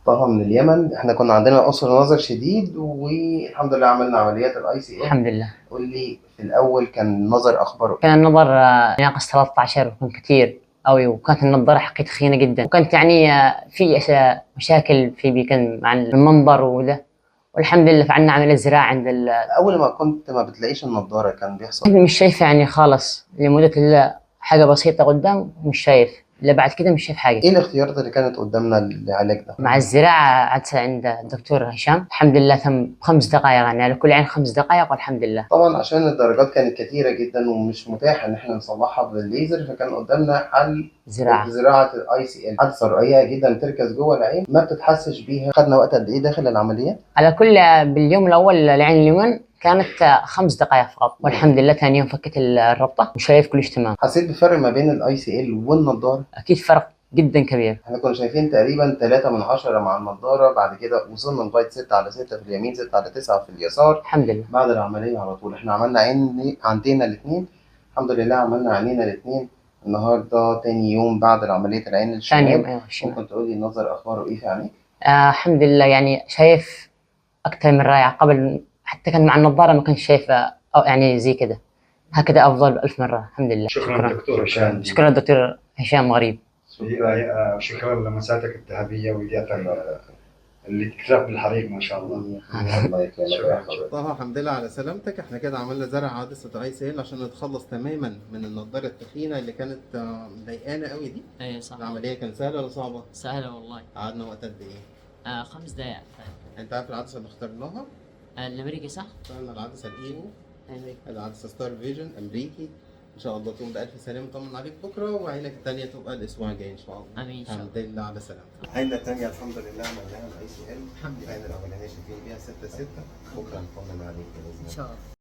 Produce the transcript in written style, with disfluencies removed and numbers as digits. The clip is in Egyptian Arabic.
طه من اليمن. احنا كنا عندنا قصر نظر شديد والحمد لله عملنا عمليات ال ICL. الحمد لله. قول لي في الاول كان النظر اخباره إيه؟ كان النظر ناقص 13 وكان كثير قوي، وكانت النظارة حقي تخينة جدا، وكانت يعني في مشاكل في بي كان مع المنظر وده، والحمد لله فعلنا عملية زراعة عند اول ما كنت ما بتلاقيش النضارة كان بيحصل مش شايفه يعني خالص لمدة حاجة بسيطة قدام مش شايف، لا بعد كده مش شايف حاجة. ايه الاختيارات اللي كانت قدامنا للعلاج ده؟ مع الزراعة عدسة عند الدكتور هشام الحمد لله تم 5 دقائق، يعني على كل عين 5 دقائق والحمد لله. طبعا عشان الدرجات كانت كتيرة جدا ومش متاح ان احنا نصلحها بالليزر، فكان قدامنا حل زراعة زراعة ال ICL، عدسة رقيقه جدا تركز جوه العين ما بتتحسش بيها. خدنا وقت قد ايه داخل العملية؟ على كل باليوم الاول العين اليمين كانت 5 دقائق فقط، والحمد لله ثاني يوم فكت الربطه وشايف كلش تمام. حسيت بفرق ما بين ال ICL والنضاره؟ اكيد فرق جدا كبير. احنا كنا شايفين تقريبا 3 من 10 مع النضارة، بعد كده وصلنا لغاية 6 على 6 في اليمين، 6 على 9 في اليسار. الحمد لله. بعد العملية على طول احنا عملنا عين عندنا الاثنين، الحمد لله عملنا عينينا الاثنين. النهارده تاني يوم بعد عملية العين الشمال. ثاني يوم، ايوه الشمال. ممكن تقولي النظر اخباره ايه في عينيك؟ الحمد لله، يعني شايف اكثر من رائع. قبل حتى كان مع النظارة ما كنت شايف أو يعني زي كده، هكذا افضل بألف مرة الحمد لله. شكرا دكتور هشام. شكرا دكتور هشام غريب. شكرا لمساتك الذهبية وإيدياتك اللي تكسب بالحريق ما شاء الله. الله يكرمك. شكرا. طه الحمد لله على سلامتك. احنا كده عملنا زرع عدسة ICL عشان نتخلص تماما من النضارة التخينة اللي كانت مضايقانا قوي دي. ايوه صح. العملية كانت سهلة ولا صعبة؟ سهلة والله. قعدنا وقت قد ايه؟ 5 دقائق. انت عارف العدسة اللي اخترناها؟ الامريكي صح؟ اخترنا العدسة ال EVO، العدسة Star Vision امريكي. ان شاء الله تقوم بالف سلامه، طمن عليك بكره، وعينك الثانية تبقى الاسبوع الجاي ان شاء الله. امين ان شاء الله. الحمد لله على سلامتك. عيننا الثانية الحمد لله عملناها ال ICL. الحمد لله. العين الاولانية شايفين بيها 6 6. بكره نطمن عليك باذن الله. ان شاء الله.